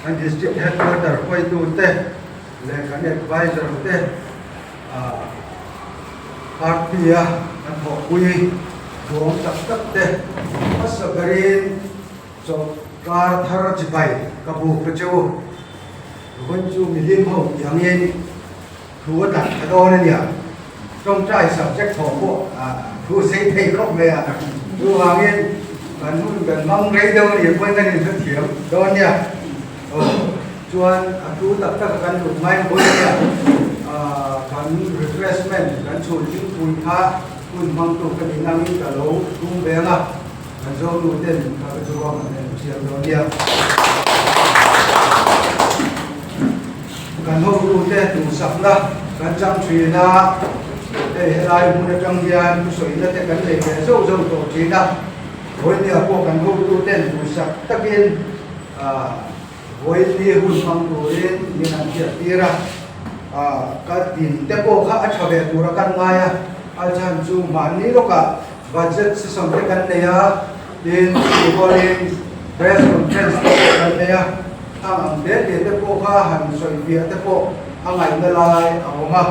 Kan District Headquarter hruaitute leh kan Advisor te party-a kan thawhpui duhawm tak tak te hmasa berin chawlhkar thar chibai ka buk a che u. Vawiin chu mihlim ho tih angin thu a tlat tha dawn a nia. Tawngtai subject thawh pawh thu sei thei khawp mai a, chuvangin kan hun kan hmang rei deuh a nih pawhin kan inhrethiam dawn nia. Aw chuan a thu tak tak a kan lut mai ang bawk a nia. Kan refreshment kan chhun thingpui kha hun hmangtu ka nih nangin ka lo tum ve ang a, kan zawngnu ten kha ka chu ruahman an siam dawn nia. Kan hotute duhsakna kan chang thin a, hei helai hmun atang hian thusawiina te kan nei ve zauh zauh tawh thin a, Vawinia pawh kan hotuten duhsak takin Vawini hun hmang turin min han hriat tir a, ka din te pawh kha a tha ve tura kan ngai a, a chhan chu mahni lawkah budget session te kan nei a, Tin, chu rualin press conference te pawh kan nei a, hang ang te te te pawh kha han sawi fiah te pawh a ngaihna lai a awm a,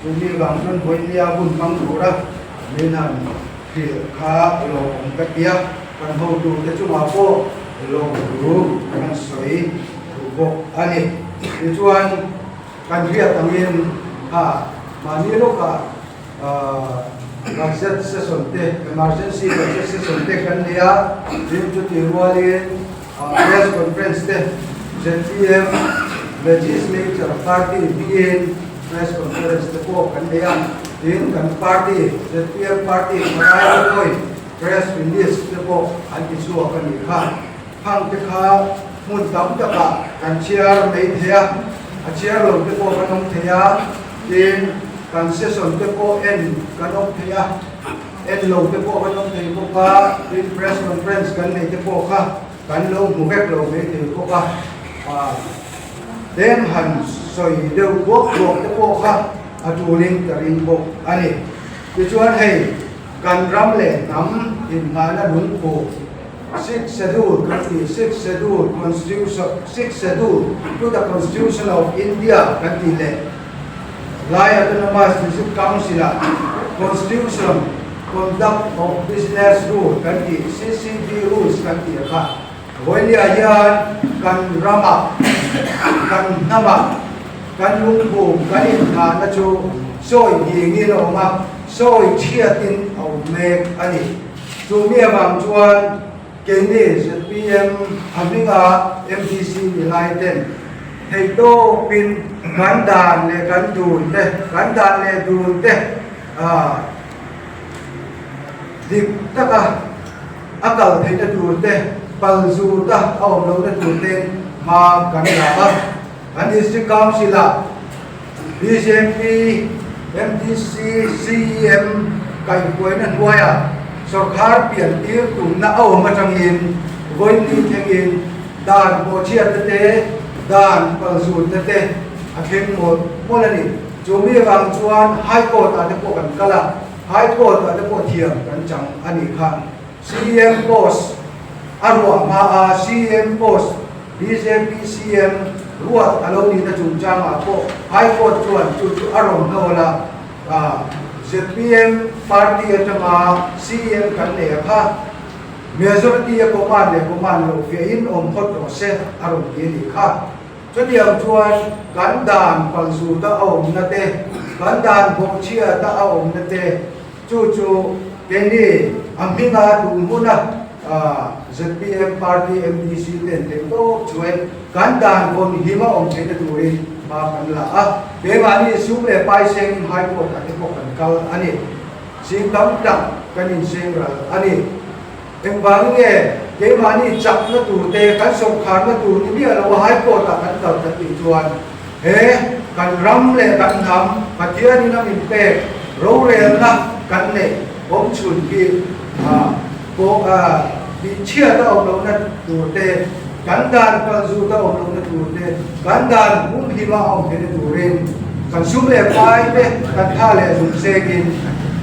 chu mi vang chuan vawinia hun hmang tura min han hrilh kha lawmawm ka ti a, kan hotu te chungah pawh lawmthu kan sawi duh bawk a ni. Tichuan, kan hriat angin kha mahni lawkah Budget session te, emergency budget session te kan nei a, tin chutih rualin press conference te zpm legislature party hmingin press conference te pawh kan nei a, tin kan party zpm party palai te pawhin press release te pawh an ti chhuak a nih kha. Khang te kha hmun tam takah kan chhiar mai thei a, a chhiar lo te pawh kan awm thei a, tin kan session te pawh en kan awm thei a, en lo te pawh kan awm thei bawk a, tin press conference kan neih te pawh kha kan lo hmu vek lo mai thei bawk a, tlem han sawi deuh buak buak te pawh kha a tulin ka ring bawk a ni. Tichuan hei kan ram leh hnam inngahna lungphu, Sixth Schedule kan ti, Sixth Schedule Constitution, Sixth Schedule to the Constitution of India kan tih leh Lai Autonomous District Council-ah Constitution Conduct of Business Rule kan tih, CCB Rules kan tih a kha. Vawinia hian kan ramah, kan hnamah, kan lungphum, kan inthahna chu sawi nghingin a awm a, sawi chhiatin a awm mek a ni. Chu mi avang chuan keini zpm a hminga MDC ni lai ten theihtawpin kan dan leh kan dun te, kan dan leh dun te dik taka a kal theihna tur te, pal zuta a awm lohna tur ten hma kan la a. Kan District Council-ah bjp MDC CEM kaihhruaina hnuaiah sawrkhar pian tir tumna a awm atangin vawiin thlengin dan bawhchhiatna te, dan palzutna te a thleng mawlh mawlh a ni. Chu mi avang chuan High Court-ah te pawh kan kal a, High Court-ah te pawh thiam kan chang a nih kha. CEM post a ruah hma a, CEM post bjp CM ruat a lo nihna chungchangah pawh High Court chuan chu chu a rawn hnawl a, zpm party atanga CM kan nei a kha majority a command leh command loh fiahin awm phawt rawh se a rawn ti a nih kha. Chutiang chuan kan dan palzuta a awmna te, kan dan bawhchhiata a awmna te, Chu chu keini a hminga duh hmuna zpm party MDC ten theih tawp chuan kan dan vawn him a awm theihna turin hma kan la a, keimahni sum leh pai sengin High Court ah te pawh kan kal a ni. Sing tam tak kan inseng ral a ni. Engvangin nge keimahni chakna tur te kan sawrkharna tur ni miah lo a High Court ah kan kal kan tih chuan he kan ram leh kan hnam Pathianin a min pek rorelna kan neih awm chhun hi pawh tih chhiat a awm lohna tur te, kan dan kalzut a awm lohna tur te, kan dan humhim a awm theihna turin kan sum leh pai te kan tha leh zung sengin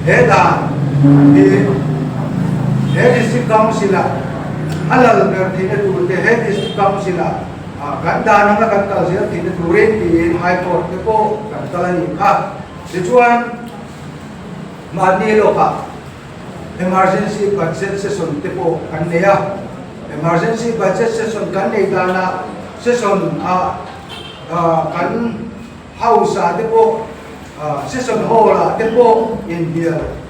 he dan hi he District Council-ah a lal ber theihna tur te, he District Council-ah. Kan dan anga kan kal zel theihna turin tiin High Court te pawh kan kal a nih kha. Tichuan, mahni lawkah Emergency Budget Session te pawh kan nei a. Emergency Budget Session kan nei danah Session ah kan House ah te pawh Session Hall ah te pawh inhnial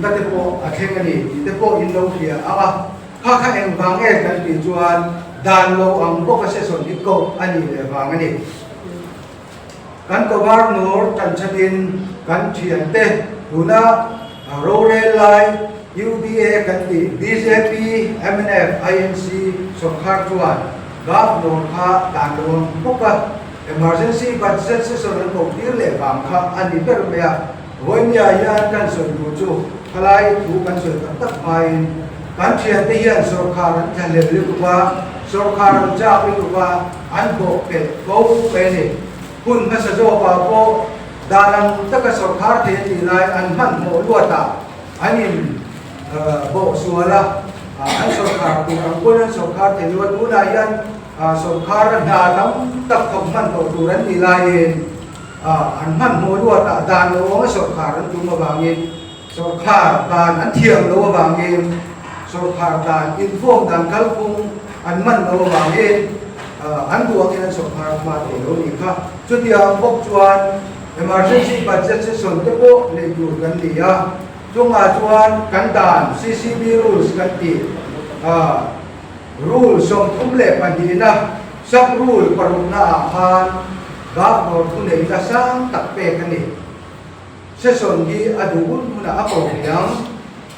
na te pawh a thleng a ni tih te pawh in lo hria ang a. Kha kha engvang nge kan tih chuan dan lo ang bawka session hi koh a nih leh vang a ni. Kan Governor tanchhatin kan thiante tuna rorel lai UDA kan tih bjp, mnf, INC sawrkhar chuan Governor kha dan lo ang bawka emergency budget session an koh tir leh vang kha a ni ber mai a. Vawinia hian kan sawi tur chu khalai thu kan sawi tak tak hmain kan thiante hian sawrkhar an thlahlel lutuk a, sawrkhar an chak lutuk a, an bawh pelh fo mai a ni. Hun hmasa zawkah pawh dan ang taka sawrkhar thei a tih lai an hmanhmawh luatah an in bawh sual a, an sawrkhar tur ang pawn an sawrkhar thei lo a, tunah hian sawrkhar a hna tam tak thawk hman tawh tur an tih laiin, An hmanhmawh luatah dan lo awm a sawrkhar an tum avangin sawrkhar dan an thiam lo avangin sawrkhar dan inform dan kalphung an man lo avangin an duangin an sawrkhar hma thei lo nih kha. Chutiang bawk chuan emergency budget session te pawh neih tur kan ni a, chungah chuan kan dan CCB rules kan tih Rule 32na sub rule parukna ah khan Governor thuneihna sang tak pek a ni. Session hi a duh hun hunah a ko thei ang.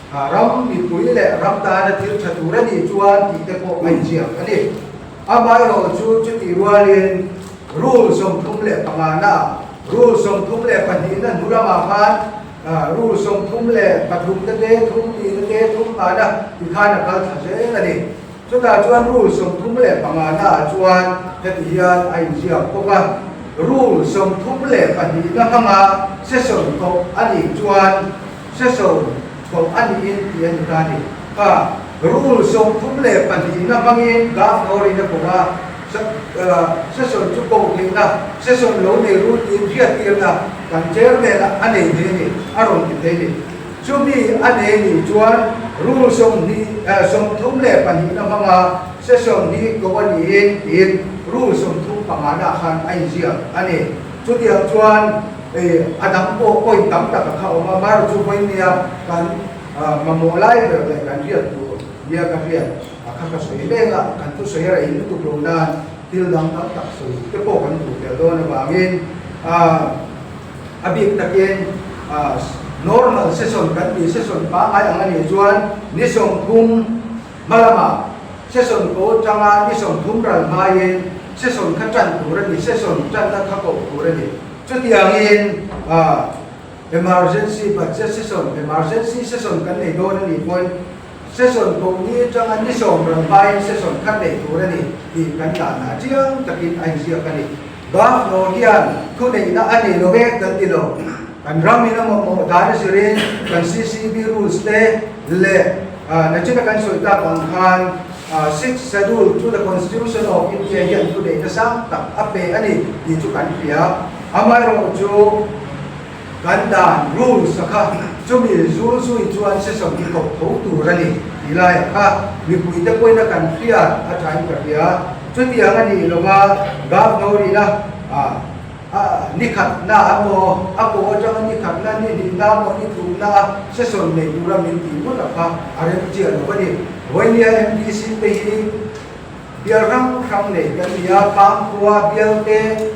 Ram mipui leh ram tana thil tha tur a nih chuan tih te pawh a inziak a ni. Amaherawh chu chutih rualin Rule 35 na ah Rule 32 na hnu lamah khan Rule 33 na te thum tih na te thum nghahna ti khan a kal thla zel a ni. Chutah chuan Rule 35 na ah chuan heti hian a inziak bawk a, Rule 32 na hmanga session koh a nih chuan session koh a niin tih a ni ta a ni. Kha Rule 32 na hmangin Governor-in a koh a, Session chu koh theihna, session lo nei ru tiin hriattirna kan chairman a nei thei a ni, a rawn ti thei a ni. Chumi a nei nih chuan rule 32 na hmanga session hi koh a niin tiin rule 35 na khan a inziak a ni. Chutiang chuan a dang pawh point tam tak a kha awm a, amaherawhchu chu vawiin nia kan mamawh lai ber leh kan hriat tur nia ka hriat. A kha ka sawi leng a, kan thusawi a rei lutuk lo nan thil dang tam tak sawi te pawh kan duh tel dawn avangin a bik takin normal session kan tih session pangngai ang a nih chuan ni 30 hma lamah session ko atanga ni 30 ral hmaiin session kha tan tur a ni, session tanna kha koh tur a ni. Chutiangin emergency budget session, emergency session kan nei dawn a nih pawhin, Session koh ni atanga ni 10 ram hmain session khat neih tur a ni tih kan dahna chiang takin a inziak a ni. Governor hian thuneihna a nei lo vek kan ti lo. Kan ramin a mamawh dan a zirin kan CCB rules te leh nachina kan sawi tak ang khan Sixth Schedule to the Constitution of India hian thuneihna sang tak a pe a ni tih chu kan hria. Amaherawhchu, Kan dan, rules, a kha chumi zul zui chuan session hi koh tho tur a ni tih laiah kha mipuite pawhin a kan hriat a thain ka hria. Chutiang a nih lova Governor-ina ni khatna emaw a pawh atanga ni khatna, ni hnihna emaw, ni thumna a session nei tura min tih ngawt a kha a rem chiah lo a ni. Vawinia MDC te hi bial hrang hrang nei kan ni a, Pangkhua bial te,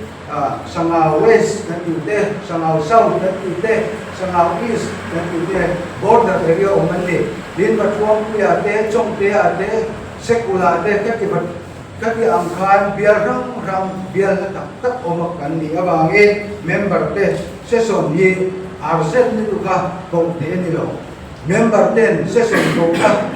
Sangau West kan tih te, Sangau South kan tih te, Sangau East kan tih te border area awm an ni. Tin Vathuangpuia te, Chawngtea te, Sekula te khati vat khati ang khan bial hrang hrang bial hla tak tak awm a kan nih avangin member te session hi urgent lutuk a koh theih a ni lo. Member ten session kohna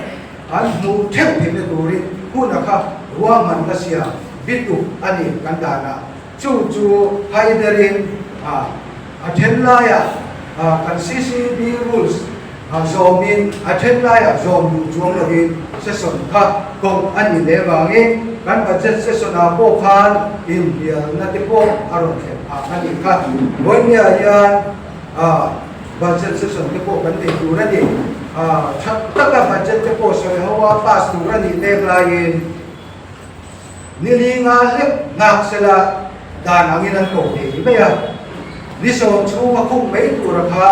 an hmuh theuh theihna turin hun a kha ruahmanna siam bituk a ni kan danah. Chu chu haiderin a then laiah kan CCB rules zawmin a then laiah zawm duh chuang lovin session kha koh a nih leh vangin. kan budget session ah pawh khan inhnialna te pawh a rawn thlen phah a nih kha. Vawinia hian budget session te pawh kan nei tur a ni. Tha taka budget te pawh sawi ho a pass tur a nih mek laiin Ni li nga hlek nghak sela dan angin an ko thei mai a, ni sawm chhunga khung mai tura kha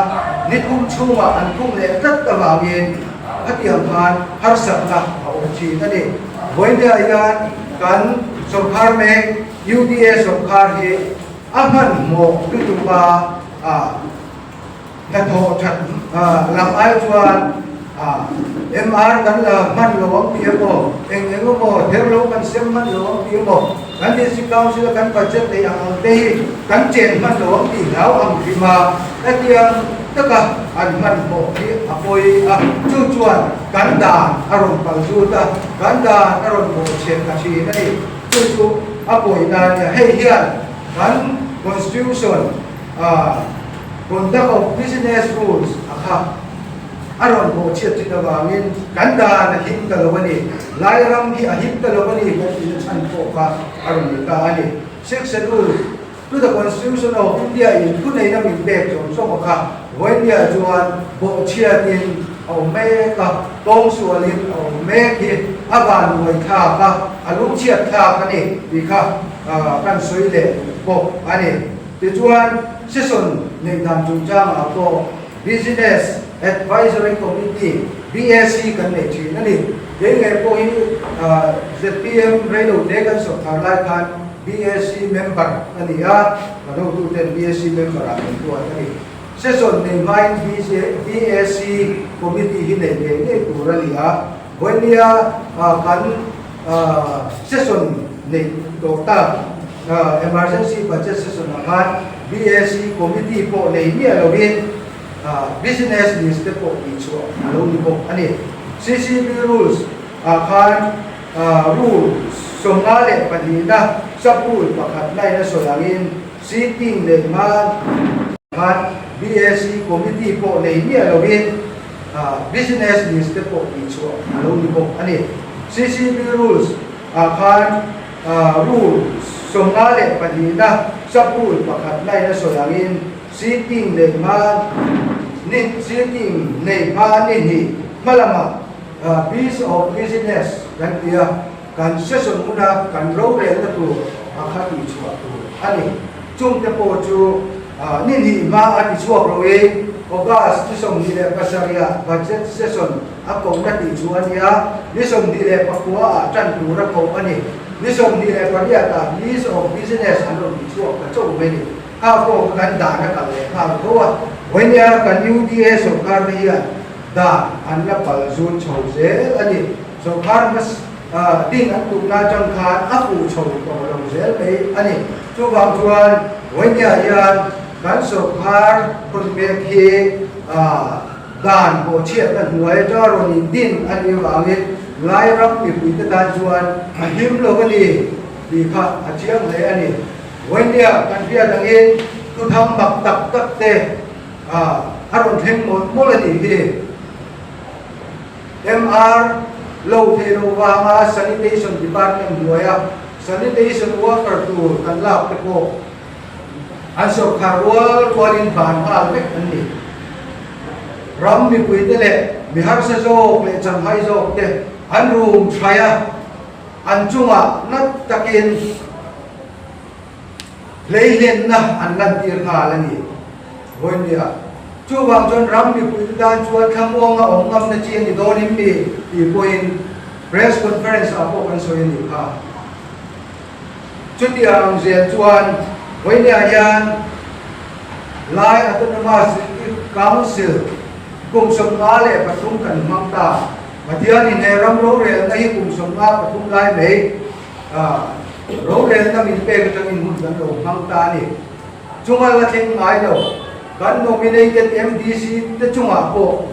ni thum chhungah an khung leh tlat avangin khatiang khan harsatna a awm thin a ni. Vawinia hian kan sawrkhar mek UDA sawrkhar hi a hmanhmawh lutuk a, Hnathawh that lam ai chuan MR kan la hman lo ang tih emaw, eng eng emaw ther lo kan sem hman lo ang tih emaw, kan District Council a kan budget neih ang ang te hi kan chen hman lo ang tih hlau ang hrim a, hetiang taka an hmanhmawh hi a pawi a, chu chuan kan dan a rawn pal zut a, kan dan a rawn bawhchhiat ta thin a ni. Chu chu a pawi na a nia. Hei hian kan Constitution a Conduct of Business Rules a kha a rawn bawhchhiat thin avangin kan dan a him ta lo a ni, Lairam hi a him ta lo a ni kan tihna chhan pawh kha a rawn ni ta a ni. Sixth Schedule to the Constitution of India in thuneihna min pek zawng zawng a kha Vawinia chuan bawhchhiatin a awm mek a, kawngsualin a awm mek hi a vannuai thlak a, a lungchhiat thlak a ni tih kha kan sawi leh bawk a ni. Tichuan, session neih dan chungchangah pawh Business Advisory Committee, BAC, kan nei thin a ni. Kei ngei pawh hi zpm reilote kan sawrkar lai khan BAC member ka ni a, ka hotuten BAC member-ah min ruat a ni. Session nei hmain BAC Committee hi nei ngei ngei tur a ni a, vawinia kan Session neih tawh tak Emergency Budget Session ah khan BAC Committee pawh nei miah lovin Business List te pawh tihchhuah a lo ni bawk a ni. CCB Rules ah khan Rule 52 na Sub-Rule pakhat line a sawi angin Sitting neih hma khan BAC Committee pawh nei miah lovin Business list te pawh tihchhuah a lo ni bawk a ni. CCB Rules ah khan Rule 52 na Sub-Rule pakhat line a sawi angin sitting neih hma ni sitting neih hma ni hnih hma lamah Piece of Business kan ti a, kan session huna kan rorelna tur a kha tihchhuah tur a ni. Chungte pawh chu ni hnih hma a ti chhuak lo i, August ni 27 ah Budget Session a kohna tih chu a nia, ni 29 ah tan tur a koh a ni. Ni 28 ah List of Business an rawn ti chhuak ta chauh mai ni. Kha pawh kha kan dan a kal leh nghal tho a. Vawinia kan UDA sawrkar te hian dan an la pal zut chho zel a ni. Sawrkar hmasa Din an tumna atang khan a fuh chho tawh lo zel mai a ni. Chuvang chuan Vawinia hian kan sawrkar hawn mek hi dan bawhchhiatna hnuai atanga rawn indin a nih avangin Lairam mipuite tan chuan a him lo a ni tih kha a chiang hle a ni. Vawinia kan hriat angin thuthang mak tak tak te a rawn thleng mawlh mawlh a nih hi. MR, Lo thei lo vanga Sanitation Department hnuaia Sanitation Worker tur kan lak te pawh an sawrkhar rual rualin ban nghal vek an ni. Ram mipuite leh mi harsa zawk leh changhai zawk te an rum thai a, an chungah nat takin Hleihlenna an lantir nghal a ni. Vawinia, chuvang chuan ram mipuite tan chuan thlamuanga awm ngamna chi a ni dawn em ni tih pawhin press conference ah pawh kan sawi a nih kha. Chutiang ang zel chuan vawinia hian Lai Autonomous Council kum 53 kan hmang ta. Pathianin he ram rorelna hi kum 53 lai mai Rorelna min pek atangin hun kan lo hmang ta a ni. Chunga la thleng ngai lo, kan nominated MDC te chungah pawh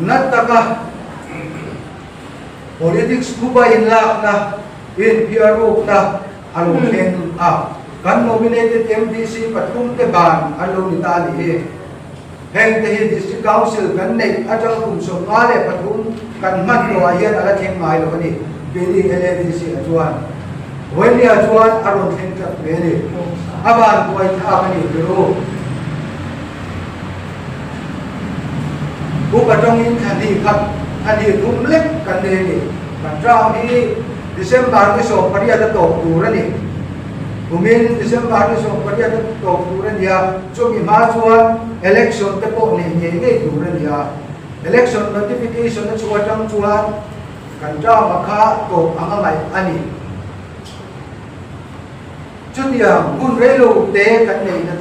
na taka politics khupa inlakna, inphiarukna a lo thleng a. Kan nominated MDC pathum te ban an lo ni ta a nih hi. Heng te hi District Council kan neih atang kum 53 kan hman tawhah hian a la thleng ngai lo a ni. Keini LADC ah chuan Vawinia chuan a rawn thleng tlat mai a ni. A van buai thlak a ni tiro. Upa tawngin thla hnih khat, thla hnih thum lek kan nei a ni. Kan term hi December ni 18 a tawp tur a ni. Kumin December ni 18 a tawp tur a ni a, chumi hma chuan election te pawh neih ngei ngei tur a ni a. Election notification a chhuah atang chuan kan term a kha tawp ang a ngaih a ni. Chutiang hun reilo te kan neihna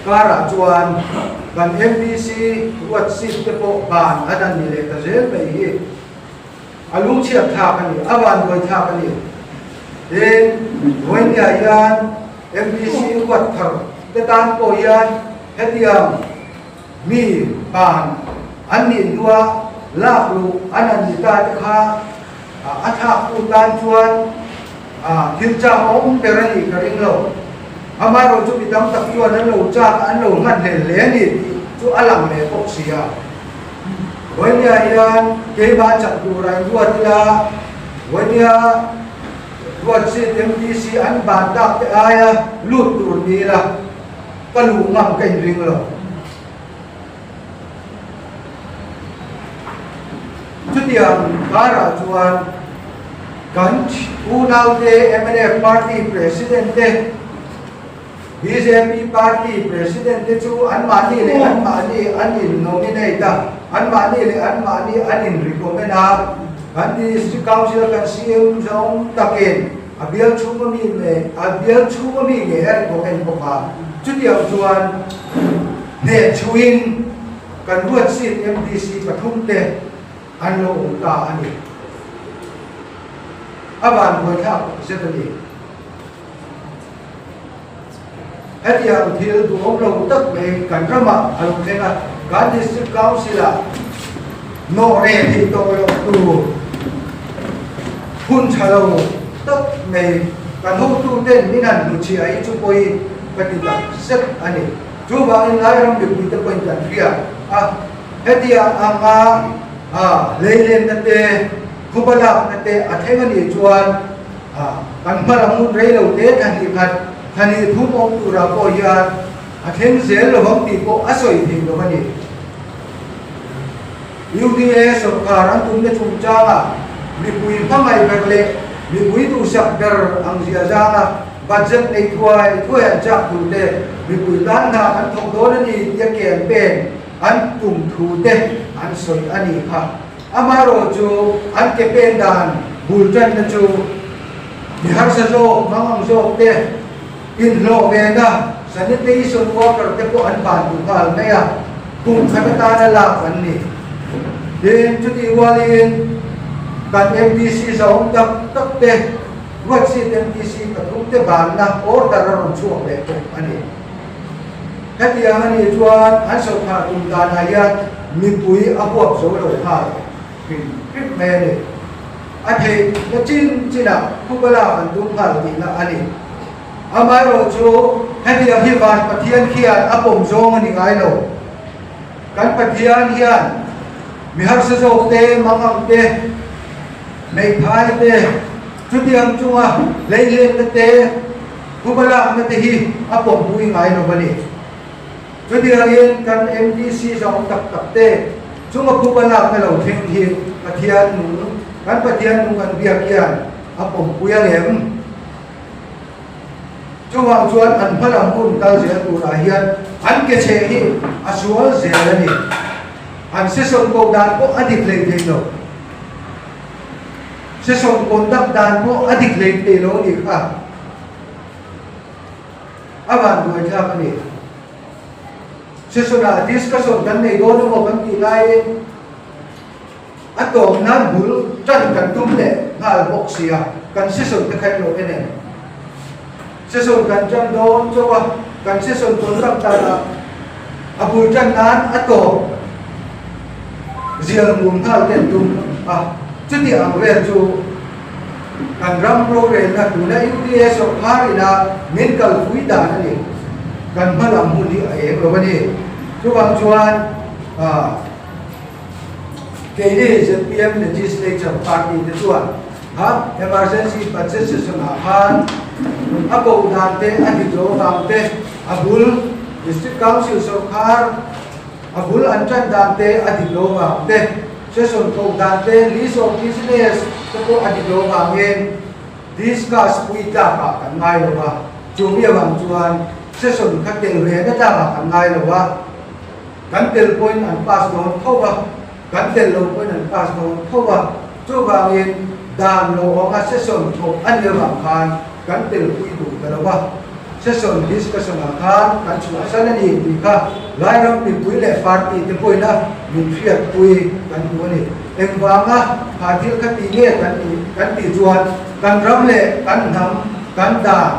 karah chuan kan MDC ruat seat te pawh ban an han ni leh ta zel mai hi a lungchhiat thlak a ni, a vanduai thlak a ni. Tin, Vawinia hian MDC ruat thar te tan pawh hian hetiang mi ban an nih hnua lak luh an han ni ta te kha a thlaktu tan chuan thil chak a awm ber a nih ka ring lo. Amaherawh chu mi tam tak chuan an lo chak a, an lo hman hlel hle a ni tih chu a lang leh bawk si a. Vawinia hian keimah chak tura inruat ila, Vawinia ruat seat MDC an ban tak te aia lut tur ni ila ka luh ngam ka inring lo. Chutiang karah chuan kan unaute mnf party president te, bjp party president te chu anmahni leh anmahni an in nominate a, anmahni leh anmahni an in recommend a, kan district council kan CM zawng takin a bial chhunga mi leh a bial chhunga mi ngei a recommend bawk a, chutiang chuan Hneh chhuin kan ruat seat MDC pathum te an lo awm ta a ni. A van buaithlak tak zet a ni. Hetiang thil duhawm lo tak mai kan ramah a lo thleng a, kan District Council-ah nawh reh theih tawh loh tur hun tha lo tak mai kan hotuten min han hnuchhiah hi chu pawi ka ti tak zet a ni. Chuvangin Lairam mipuite pawhin kan hria a, hetia anga hleilenna te, khupa lakna te a thleng a nih chuan kan hma lam hun rei lo te thla hnih khat, thla hnih thum awm turah pawh hian a thleng zel lo vang tih pawh a sawi theih lo a ni. UDA sawrkar an tumna chungchanga mipui hmangaih ber leh mipui duhsak ber ang zia zanga Budget nei thuai thuai an chak thu te, mipui tan hna kan thawk dawn a ni tia campaign an tum thu te an sawi a nih kha. Amaherawh chu an campaign dan bul tanna chu mi harsa zawk, mangang zawk te inhlawh vena sanitation worker te pawh an ban duh nghal mai a, kum khat atana lak an ni. Tin, chutih rualin kan MDC zahawm tak tak te, Ruatsit MDC pathumte banna order a rawn chhuak leh bawk a ni. Hetiang a nih chuan an sawrkhar tum danah hian mipui a huap zo lo nghal hrim hrim mai a ni. A theihna chin chinah khupa lak an tum nghal tihna a ni. Amaherawh chu hetiang hi van Pathian khian a pawm zawng a ni ngai lo. Kan Pathian hian mi harsa zawk te, mangang te, Hmeithai te, chutiang chunga hleilenna te, khupa lakna te hi a pawmpui ngai lo a ni. Chutiangin kan MDC zawng tak tak te chunga khupa lakna lo thleng hi Pathian nung, kan Pathian nung kan biak hian a pawmpui ang em? Chuvang chuan an hma lam hun kal zel turah hian an ke chheh hi a sual zel a ni. An session ko dan pawh a dik hlei thei lo. Session conduct dan pawh a dik hlei thei lo a nih kha. A vanduai thlak a ni. Session ah discussion kan nei dawn emaw kan tih laiin A tawp nan bul tan kan tum leh nghal bawk sia, kan session te kha englo en em? Session kan tan dawn chauh a, kan session tawn tak tan a, a bul tan nan a tawp zial ngun nghal te an tum a, chuti ang vel chu kan ram rorelna tuna UDA sawrkhar ina min kalpui dan a ni, kan hma lam hun hi a eng lo a ni. Chuvang chuan ah. Keini zpm Legislature Party te chuan. Kha emergency budget session ah khan a koh dan te, a dik lo avang te, a bul District Council sawrkhar a bul an tan dan te a dik lo avang te, session koh dan te, list of business te pawh a dik lo avangin discuss pui tlak ah kan ngai lo va. Chu mi avang chuan session kha tel ve na tlak ah kan ngai lo va, kan tel pawhin an pass dawn tho va. Kan tel lo pawhin an pass dawn tho a, chuvangin dan lo awma session thawk a nih avang khan kan telpui duh ta lo a, session discussion ah khan kan chhuahsan a ni tih kha Lairam mipui leh party te pawhin a min hriatpui kan duh a ni. Engvanga kha thil kha ti nge kan tih kan tih chuan kan ram leh kan hnam, kan dan,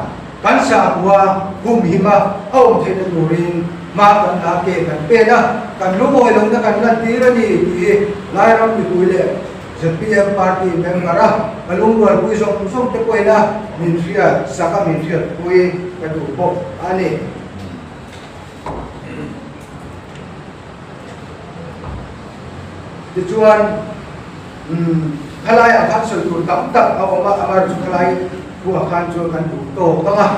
Kan sakhua humhima a awm theihna turin hma kan la ke kan pen a, kan lungawi lohna kan lantir a ni tih hi Lairam mipui leh zpm party member a ka lungrualpui zawng zawng te pawhin a min hriat sak a min hriatpui ka duh bawk a ni. Tichuan, umm, khalaiah khan sawi tur tam tak a awm a, amar chu khalai khuah khan chuan kan duh tawk ang a.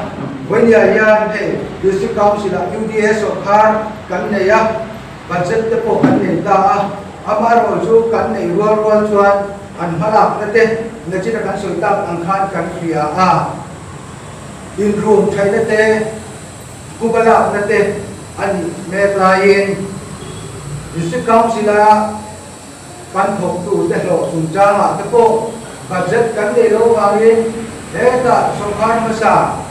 Vawinia hian hei District Council-ah UDA sawrkhar kan nei a, budget te pawh kan nei ta a, amaherawh chu kan neih rual rual chuan an hmalakna te nachina kan sawi tak ang khan kan hria a, inrum thaihna te, Kuba lakna te a nih mek laiin District Council-a kan thawktute hlawh chungchangah te pawh budget kan neih loh avangin hetah sawrkar hmasa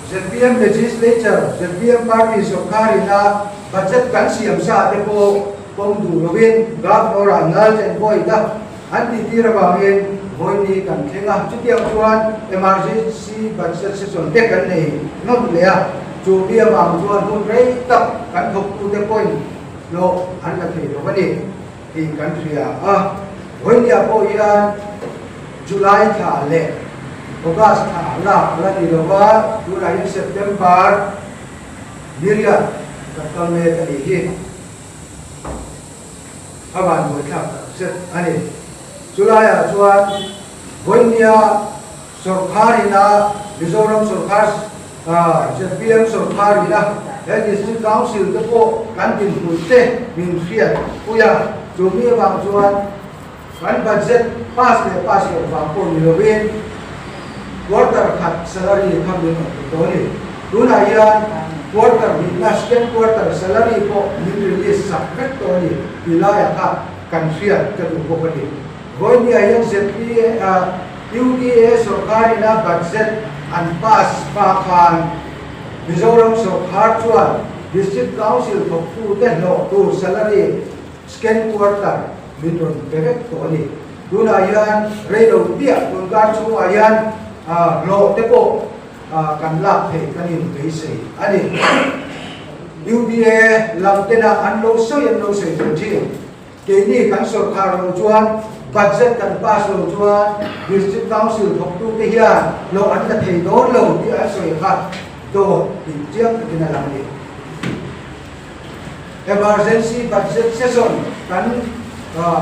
zpm Legislature, zpm Party sawrkarin a budget kan siam sa te pawh pawm duh lovin Governor-ah null and void a An tihtir avangin vawiin kan thleng a, chutiang chuan emergency budget session te kan nei nawm leh a, chu mi avang chuan hun rei tak kan thawktute pawhin hlawh an la thei lo a ni tih kan hria a. Vawiinah pawh hian July thla leh August thla lak la ni lo va, tunah hian September niriat kan kal mek a nih hi. A van buaithlak tak zet a ni. Chulaiah chuan vawinia sawrkhar ina Mizoram sawrkhar zpm sawrkhar ina he District Council te pawh kan dinhmun te min hriat pui a, chu mi avang chuan kan budget pass leh pass loh vang pawh ni lovin quarter khat salary kha min rawn pe tawh a ni. Tunah hian quarter hnihna, second quarter salary pawh min release sak vek tawh a ni tih laiah kha kan hriat ka duh bawk a ni. Vawinia hian ZPA, UDA sawrkarin a budget an pass hma khan Mizoram sawrkhar chuan District Council thawktute hlawh tur salary Second quarter min rawn pe vek tawh a ni. Tunah hian rei lo piah tunkar chhungah hian hlawh te pawh kan lak theih kan inbeisei a ni. UDA lam tena an lo sawi an lo sawi ve thin. Keini kan sawrkhar lo chuan budget kan pass lo chuan District Council thawktute hian hlawh an la thei dawn lo tih an sawi kha dawt tih chiang takin a lang a ni. Emergency Budget Session kan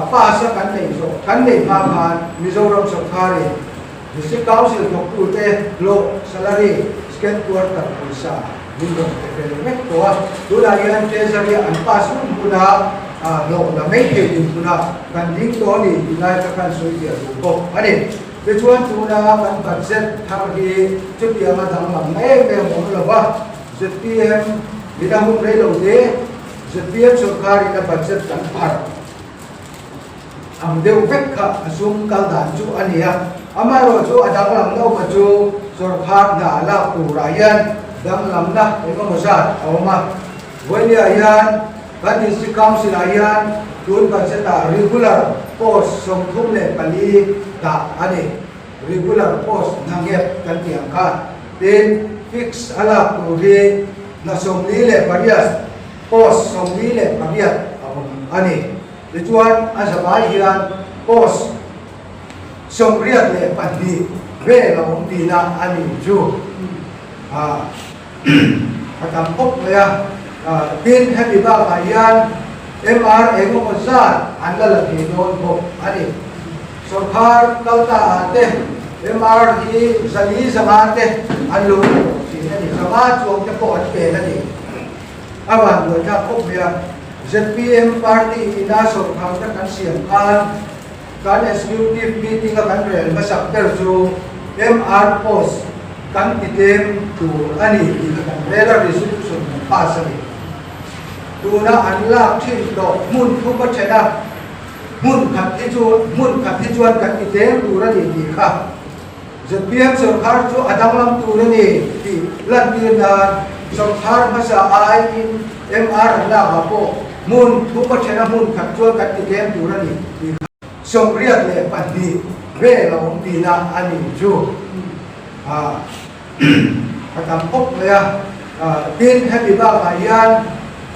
pass a kan neih zawh kan neih hma khan Mizoram sawrkharin District Council thawktute hlawh, salary, second quarter pawisa min rawn pe fel vek tawh a. Tunah hian Treasury an pass hun huna hlawh la mai thei din huna kan ding tawh a ni tih lai kha khan sawi fiah duh bawk a ni. Tichuan tuna kan budget thar hi chutianga danglam em em awm lo va. Zpm min a hun rei lo te, zpm sawrkarin a budget kan pharh ang deuh vek kha a sum kal dan chu a ni a. Amaherawhchu a danglamna awma chu sawrkhar hna lak turah hian danglamna eng emaw zat a awm a. Vawinia hian kan District Council ah hian tun budget ah regular post 34 dah a ni. Regular post hna nghet kan tih ang kha tin fix a lak tur hi hna 48 post 48 a awm a ni. Tichuan a zavai hian post 82 vel a awm tihna a ni chu a tam khawp mai a. Tin hemi bakah hian MR engemaw zat an la la thei dawn bawk a ni. Sawrkhar kalta ah te MR hi 400 500 te an lo ni tawh thin a ni. 500 chuang te pawh an pel a ni. A vanduaithlak khawp mai a. Zpm party ina sawrkharna kan siam khan kan executive meeting a kan rel hmasak ber chu MR post kan ti tlem tur a ni tih kha kan rel a, resolution kan pass a ni. Tuna an lak thin tawh hmun thum a then a, hmun khat hi chu hmun khat hi chuan kan ti tlem tur a ni tih kha zpm sawrkhar chu a danglam tur a ni tih lantir nan sawrkhar hmasa aiin MR an lak ah pawh hmun thum a then a hmun khat chuan kan ti tlem tur a ni tih kha 82 vel a awm tihna a ni chu a tam khawp mai a. Tin, hemi bakah hian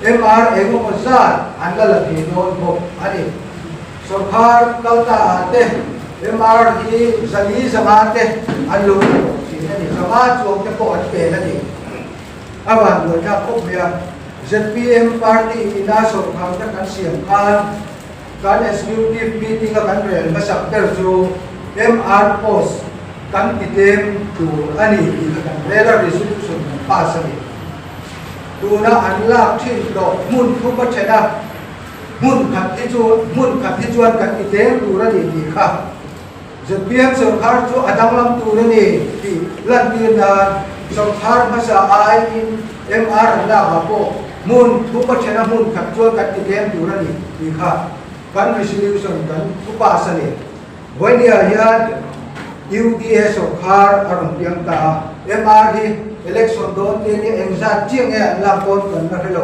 MR eng emaw zat an la la thei dawn bawk a ni. Sawrkhar kalta ah te MR hi 400 500 te an lo ni tawh thin a ni. 500 chuang te pawh an pel a ni. A vanduaithlak khawp mai a. Zpm party ina sawrkharna kan siam khan kan executive meeting a kan rel hmasak ber chu MR post kan ti tlem tur a ni tih kha kan rel a, resolution kan pass a ni. Tuna an lak thin tawh hmun thum a then a, hmun khat hi chu hmun khat hi chuan kan ti tlem tur a ni tih kha zpm sawrkhar chu a danglam tur a ni tih lantir nan sawrkhar hmasa aiin MR an lak ah pawh hmun thum a then a hmun khat chuan kan ti tlem tur a ni tih kha kan resolution kan thu pass a ni. Vawinia hian UDA sawrkhar a rawn piang ta a, MR hi election dawn te nia engzat chiah nge an lak dawn kan la hre lo.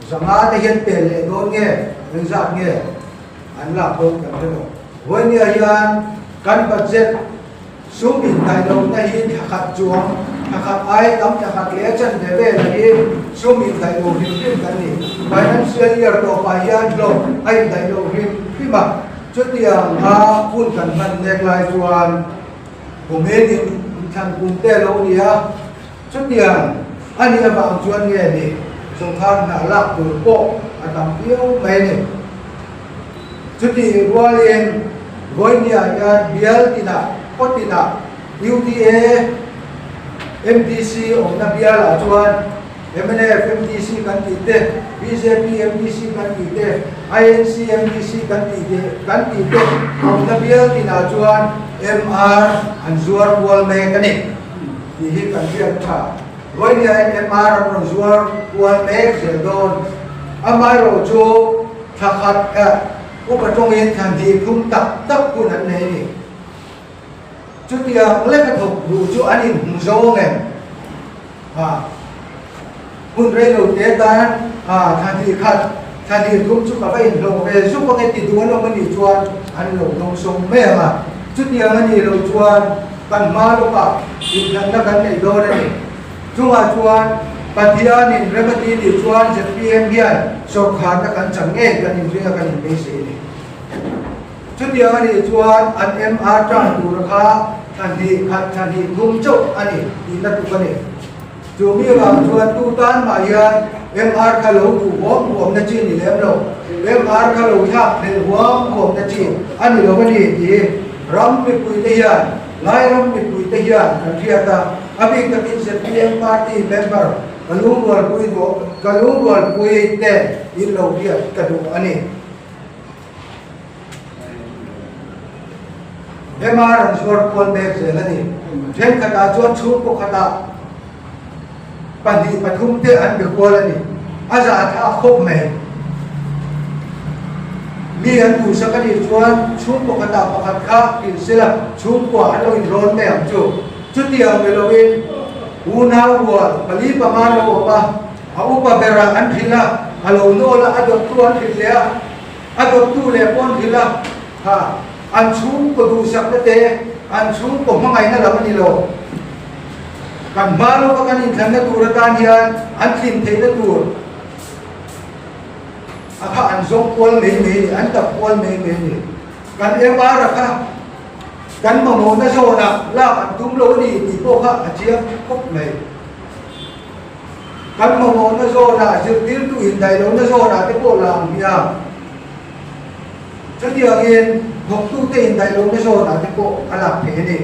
500 te hian pel leh dawn nge engzat nge an lak dawn kan hre lo. Vawinia hian kan budget Sum indaih lohna hi thla khat chuang, thla khat ai tam thla khat leh a chanve vel hi sum indaih lo hrim hrim kan ni. Financial year tawpah hian hlawh a indaih lo hrim hrim a, chutiang a hun kan hman mek lai chuan kumin inthlan kum te a lo ni a, chutiang a nih avang chuan nge ni sawrkar hna lak tur pawh a tam viau mai a ni. Chutih rualin Vawinia hian bial tinah, khaw tinah UDA, MDC awmna bialah chuan mnf MDC kan tih te, bjp MDC kan tih te, INC MDC kan tih te kan tih te awmna bial tinah chuan MR an zuar kual mek a ni tih hi kan hriat tha. Vawinia hian MR an rawn zuar kual mek zel dawn. Amaherawhchu chu Thla khat eh upa tawngin thla hnih thum tak tak hun an nei a ni. Chutiang leka thawk duh chu an inhmu zo ang em? Ha, hun rei lo te tan ha thla hnih khat, thla hnih thum chu ka va inhlawh ve zuk ang e ti duh an awm a nih chuan an lo dawngsawm mai ang a. Chutiang a nih loh chuan kan hma lawkah inhlanna kan neih dawn a ni. Chungah chuan Pathianin rem a ti nih chuan zpm hian sawrkharna kan chang ngei kan inring a kan inbeisei a ni. Chutiang a nih chuan an MR tan tur kha thla hnih khat thla hnih thum chauh a ni tihna tuk a ni. Chu mi vang chuan tu tan mah hian MR kha lo duh huam huamna chi ni lem lo, MR kha lo thlak thlelh huam huamna chi a ni lo a ni tih ram mipuite hian Lairam mipuite hian kan hriat a, a bik takin zpm party member ka lungrualpui duh ka lungrualpui te in lo hriat ka duh a ni. MR an zuar kual mek zel a ni. Thenkhatah chuan chhungkaw khatah pahnih pathum te an be kual a ni. A zahthlak khawp mai. Mi an duhsak a nih chuan chhungkaw khatah pakhat kha hrilh sela chhungkua an lo inrawn mai ang chu. Chutiang ni loin unau rual pali panga lo awm a, a upa berah an hrilh a, a lo nawl a, a dawttu an hrilh leh a, a dawttu leh pawh an hrilh a, ha, an chhungkaw duhsakna te, an chhungkaw hmangaihna lam a ni lo. Kan hma lawka kan inthlanna tur atan hian an tlin theihna tur a kha an zawng kual mai mai a ni, an dap kual mai mai a ni. Kan MR a kha kan mamawhna zawnah lak an tum lo a ni tih pawh kha a chiang khawp mai. Kan mamawhna zawnah zirtirtu indaih lohna zawnah te pawh la ang hmiang. Chutiangin. thawktute indaih lohna zawnah te pawh a lak theih a ni.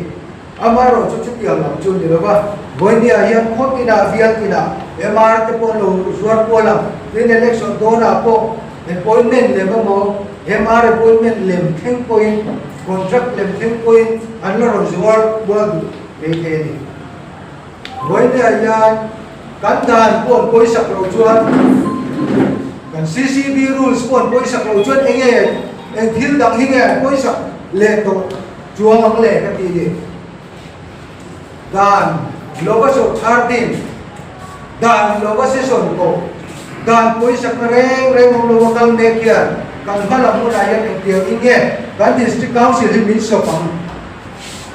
Amaherawh chu chutiang lam chu ni lova, Vawinia hian khaw tinah bial tinah MR te pawh an lo zuar kual ang, tin election dawnah pawh appointment lem emaw MR appointment lem thleng pawhin contract lem thleng pawhin an la rawn zuar kual duh maithei a ni. Vawinia hian kan dan pawh an pawisak loh chuan kan CCB rules pawh an pawisak loh chuan eng nge eng thil dang hi nge an pawisak leh tawh Chuang ang le ka ti ni. Dan lova sawrkhar din, dan lova session pawh, dan pawisakna reng reng awm lova kal mek hian kan hma lam hunah hian engtiang in nge kan District Council hi min sawp ang?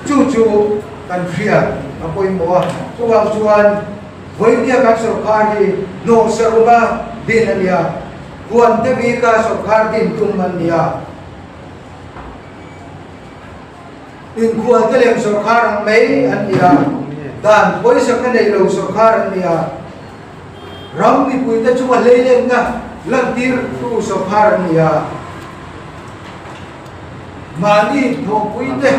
Chu chu kan hriat a pawimawh a. Chuvang chuan vawinia kan sawrkhar hi hnawhsaruma din a nia, huan te bika sawrkhar din tum an nia. Inkhual te lem sawrkhar ang mai an ni a, dan pawisakna nei lo sawrkhar an ni a, ram mipuite chunga hleilenna lantirtu sawrkhar an ni a, mahni thawhpuite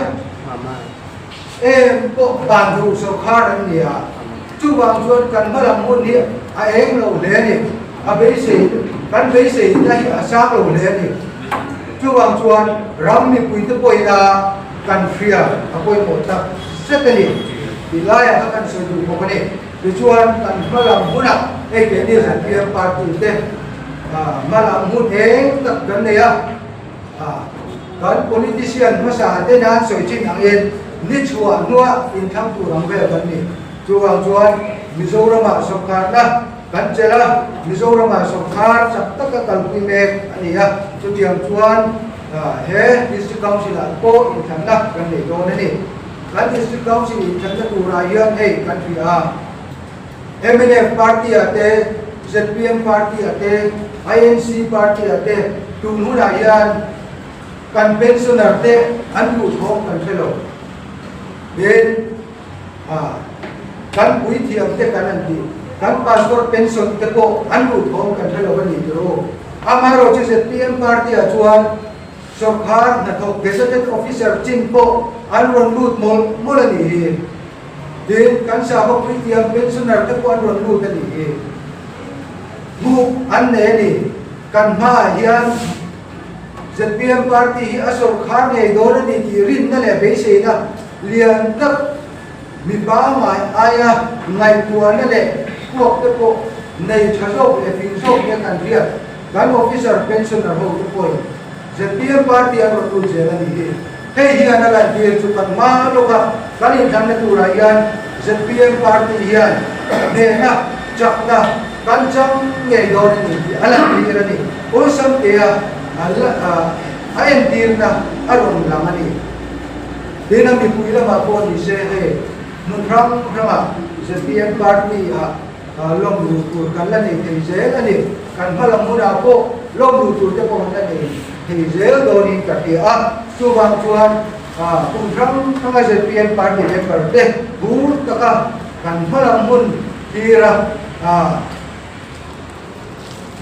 em pawh dan duh sawrkhar an ni a, chuvang chuan kan hmalam hun hi a eng lo hle a ni, a beisei kan beiseina hi a sang lo hle a ni. Chuvang chuan ram mipuite pawhina kan hria a pawimawh tak zet a ni tih laiah kha kan sawi duh bawk a ni. Tichuan kan hma lam hunah hei keini ZPM party te hma lam hun eng tak kan nei a, kan politician hmasa te nan sawi thin angin ni chhuah hnua inthlang tur ang vel kan ni. Chuvang chuan Mizoramah sawrkharna Kan chelh a, Mizoramah sawrkar chak taka kalpui mek a ni a, chutiang chuan he District Council-ah pawh inthlanna kan nei dawn a ni. Kan District Council inthlanna turah hian hei kan hria a, mnf party-ah te, zpm party-ah te, INC party-ah te tun hunah hian kan pensioner te an duhthawm kan hre lo. Tin, A, kan puithiam te kan an tih, kan pastor pension te pawh an luh thawm kan hre lo a ni tih u. Amaherawh chu zpm party ah chuan sawrkhar hnathawk gazetted officer chin pawh an rawn lut mawlh mawlh a nih hi. Tin, kan sakhaw puithiam pensioner te pawh an rawn lut a nih hi. Hmuh an nei a ni. Kan hmaah hian zpm party hi a sawrkhar ngei dawn a ni tih rinna leh beiseina Lian tak mi pangngai aia ngaihtuahna leh puak te pawh nei tha zawk leh fing zawk hian an riat. Kan officer pensioner ho te pawhin zpm party an rawn lut zel a nih hi. Hei hian a lantir chu kan hma lawka kan inthlanna turah hian zpm party hian hnehna, chakna kan chang ngei dawn a ni tih a lantir a ni. Awlsam tea a entirna a rawn lang a ni. Tin a mipui lamah pawh ni se hei hmun hrang hrangah zpm party ah lawm luh tur kan la nei thei zel a ni. Kan hma lam hunah pawh lawm luh tur te pawh kan la nei thei zel dawnin ka hria a. Chuvang chuan kum hrang hranga zpm party member te bur taka kan hma lam hun thira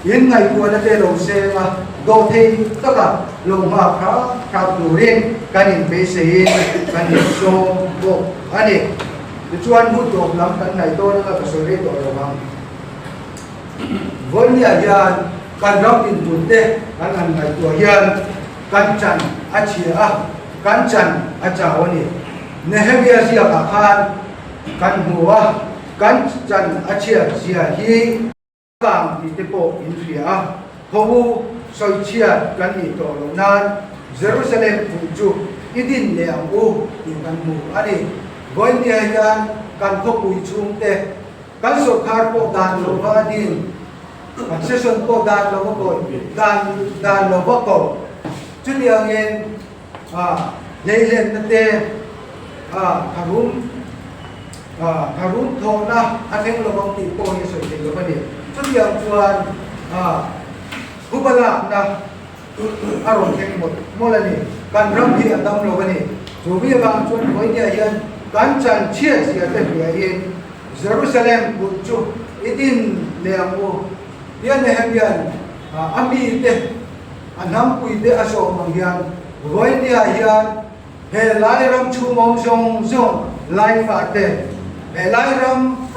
In ngaihtuahna te lo seng a, dawhthei taka lo nghak hrang hrang turin kan inbeiseiin kan insawm bawk a ni. Tichuan hun tawp lam kan ngaih dawn anga ka sawi rei tawh lo ang. Vawinia hian kan ram dinhmun te kan han ngaihtuah hian kan chan a chhia a, kan chan a chau a ni. Nehemia ziakah khan kan hmu a, kan chan a chhiat zia hi. Vang tih te pawh in hria a, Tho u, sawichhiat kan nih tawh loh nan Jerusalem kulh chu i din leh ang u tih kan hmu a ni. Vawinia hian kan khawpui chhungte, kan sawrkhar pawh dan lova a din, kan session pawh dan lova kawi, dan dan lova ko. Chutiangin hleihlenna te, tharum, Tharum thawhna a thleng lo vang tih pawh hi a sawi thei lo a ni. Chutiang chuan thuba lakna a rawn thleng mawlh mawlh a ni. Kan ram hi a dam lo a ni. Chu mi avang chuan Vawinia hian kan chan chhiat zia te hriain Jerusalem kulh chu i din leh ang u. Tia Nehemia'n a mite. A hnampuite a sawm ang hian Vawinia hian he lai ram chhung awm zawng zawng Laifa te, he lai ram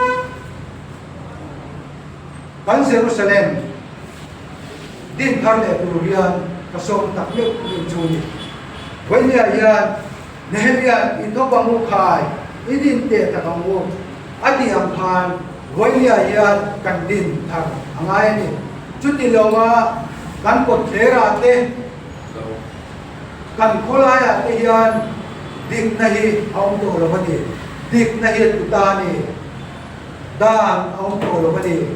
kan Jerusalem din thar leh tur hian ka sawm tak meuh meuh chu a ni. Vawinia hian Nehemiah i thawk ang u khai, i din teh tak ang u a tih ang khan Vawinia hian kan din thar a ngai a ni. Chuti lova kan kawtthlerah te, kan khawlaiah te hian dikna hi a awm tawh lo a ni. Dikna hi a tlu ta a ni. Dan a awm tawh lo a ni.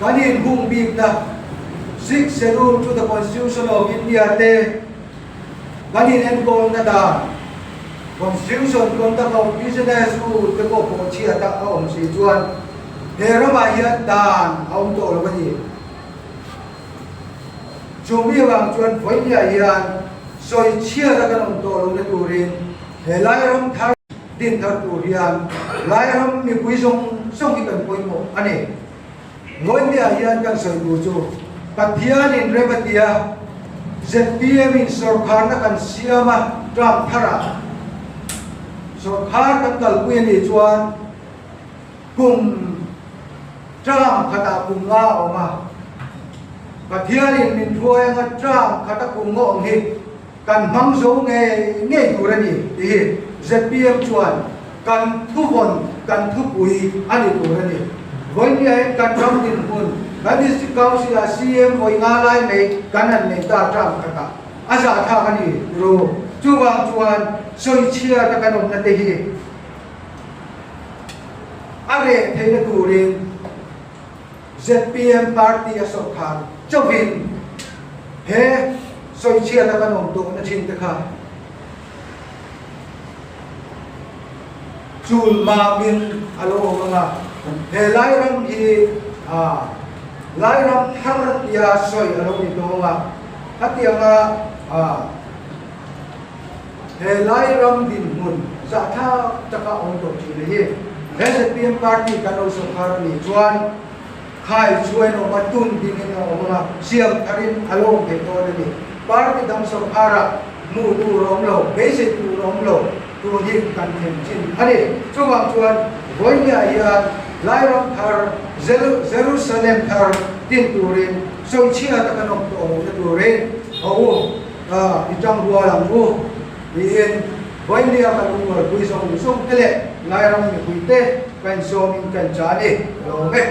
Kan inhung bikna Sixth Schedule to the Constitution of India te, Kan inenkawlna dan, Constitution, Conduct of Business Rule te pawh pawhchhiat a a awm si chuan he ramah hian dan a awm tawh lo a ni. Chu mi avang chuan vawinia hian sawichhiat a kan awm tawh lohna turin he Lairam thar din thar tur hian Lairam mipui zawng zawng hi kan pawimawh a ni. Vawinia hian kan sawi tur chu Pathianin rem a tia, zpm in sawrkharna kan siam a, term tharah sawrkhar kan kalpui a nih chuan kum term khatah kum nga a awm a, Pathianin min hruai anga term khata kum nga awm hi Kan hmang zo ngei ngei tur a ni tih hi zpm chuan kan thuvawn, kan thupui a ni tur a ni. Vawinia hian kan ram dinhmun, kan District Council-ah CM vawi nga lai mai kan han nei ta term khatah a zahthlak a ni ru. Chuvang chuan sawichhiata kan awmna te hi a reh theihna turin, Zpm party a sawrkhar chauhin he sawichhiat a kan awm tawhna thin te kha chul mamin a lo awm ang a, he Lairam hi Lairam thar tia sawi a lo ni tawh ang a, khatianga he Lairam dinhmun zahthlak taka awm tawh thin a hi. He zpm party kan lo sawrkhar a nih chuan khai chuan awm a, tun dingin a awm ang a, siam tharin a lo awm thei dawn a ni. Party dang sawrkharah hmuh tur a awm lo, beisei tur a awm lo, tun hi kan thlen chin a ni. Chuvang chuan vawinia hian Lairam thar, Jerusalem thar din turin sawichhia taka nawm tawh lohna turin a u. I tang rual ang u tiin Vawinia kan lungrualpui zawng zawng te leh Lairam mipui te ka insawmin ka incha a ni. Ka lawm e.